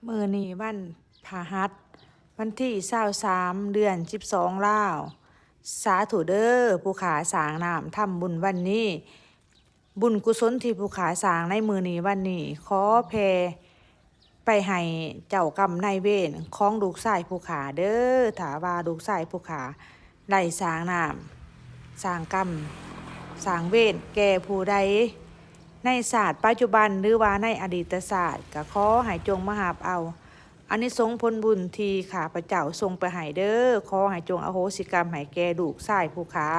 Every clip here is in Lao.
ມື້ນີ້ວັນພະຫັດ ວັນທີຊາວສາມ ເດືອນສິບສອງລາວ. ສາທຸເດີ ຜູ້ຂ້າສ້າງນ້ຳທຳບຸນວັນນີ້ ບຸນກຸສົນທີ່ຜູ້ຂ້າສ້າງໃນມື້ນີ້ວັນນີ້ ຂໍແຜ່ໄປໃຫ້ເຈົ້າກຳນາຍເວນຂອງລູກຊາຍຜູ້ຂ້າເດີ. ຖ້າວ່າລູກຊາຍຜູ້ຂ້າ ໄດ້ສ້າງນ້ຳ ສ້າງກຳ ສ້າງເວນແກ່ຜູ້ໃດ ໃນຊາດປັດຈຸບັນ ຫຼືວ່າໃນອະດີດຕະຊາດ ກໍຂໍໃຫ້ຈົ່ງມາຮັບເອົາອານິສົງຜົນບຸນທີ່ຂ້າພະເຈົ້າສົ່ງໄປໃຫ້ເດີ. ຂໍໃຫ້ຈົ່ງອະໂຫສິກຳໃຫ້ແກ່ລູກຊາຍຜູ້ຂ້າ.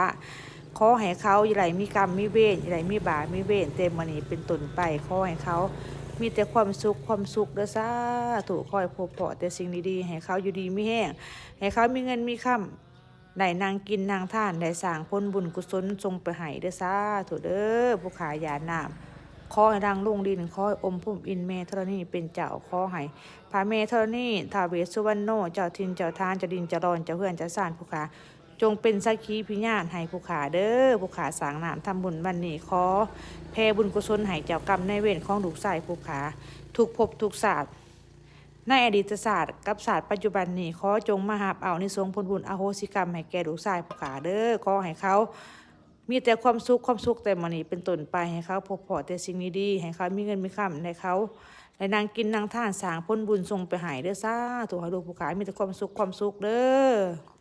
ຂໍໃຫ້ເຂົາຢ່າໄດ້ມີກຳມີເວນ ຢ່າໄດ້ມີບາບມີເວນ ແຕ່ມື້ນີ້ເປັນຕົ້ນໄປ ຂໍໃຫ້ເຂົາມີແຕ່ຄວາມສຸກ ຄວາມສຸກເດີ. ສາທຸ ຂໍໃຫ້ພົບພໍ້ແຕ່ສິ່ງດີໆ ໃຫ້ເຂົາຢູ່ດີມີແຮງ ໃຫ້ເຂົາມີເງິນມີຄຳ ໄດ້ນັ່ງກິນນັ່ງທານ ໄດ້ສ້າງຜົນບຸນກຸສົນສົ່ງໄປໃຫ້ເດີ. ສາທຸເດີ ຜູ້ຂ້າຢາດນ້ຳ ຂໍໃຫ້ດັງລົງດິນ ຂໍໃຫ້ອົມພົມອິນແມ່ທໍລະນີເປັນເຈົ້າ. ຂໍໃຫ້ພະແມ່ທໍລະນີ ທ້າວເວດສຸວັນໂນ ເຈົ້າຖິ່ນເຈົ້າຖານ ເຈົ້າດິນເຈົ້າດອນ ເຈົ້າເຮືອນເຈົ້າຊານ ຜູ້ຂ້າ ຈົ່ງເປັນສັກຂີພິຍານໃຫ້ຜູ້ຂ້າເດີ. ຜູ້ຂ້າສ້າງນ້ຳທຳບຸນວັນນີ້ ຂໍແຜ່ບຸນກຸສົນໃຫ້ເຈົ້າກຳນາຍເວນຂອງລູກຊາຍຜູ້ຂ້າ ທຸກພົບທຸກຊາດ ໃນອະດີດຕະຊາດກັບຊາດປັດຈຸບັນນີ້ ຂໍຈົ່ງມາຮັບເອົາອານິສົງຜົນບຸນ ອະໂຫສິກຳໃຫ້ແກ່ລູກຊາຍຜູ້ຂ້າເດີ. ຂໍໃຫ້ເຂົາມີແຕ່ຄວາມສຸກ ຄວາມສຸກແຕ່ມື້ນີ້ເປັນຕົ້ນໄປ ໃຫ້ເຂົາພົບພໍ້ແຕ່ສິ່ງດີໆ ໃຫ້ເຂົາມີເງິນມີຄຳ ໃຫ້ເຂົາໄດ້ນັ່ງກິນນັ່ງທານ ສ້າງຜົນບຸນສົ່ງໄປໃຫ້ເດີ. ສາທຸ ໃຫ້ລູກຜູ້ຂ້າມີແຕ່ຄວາມສຸກ ຄວາມສຸກເດີ.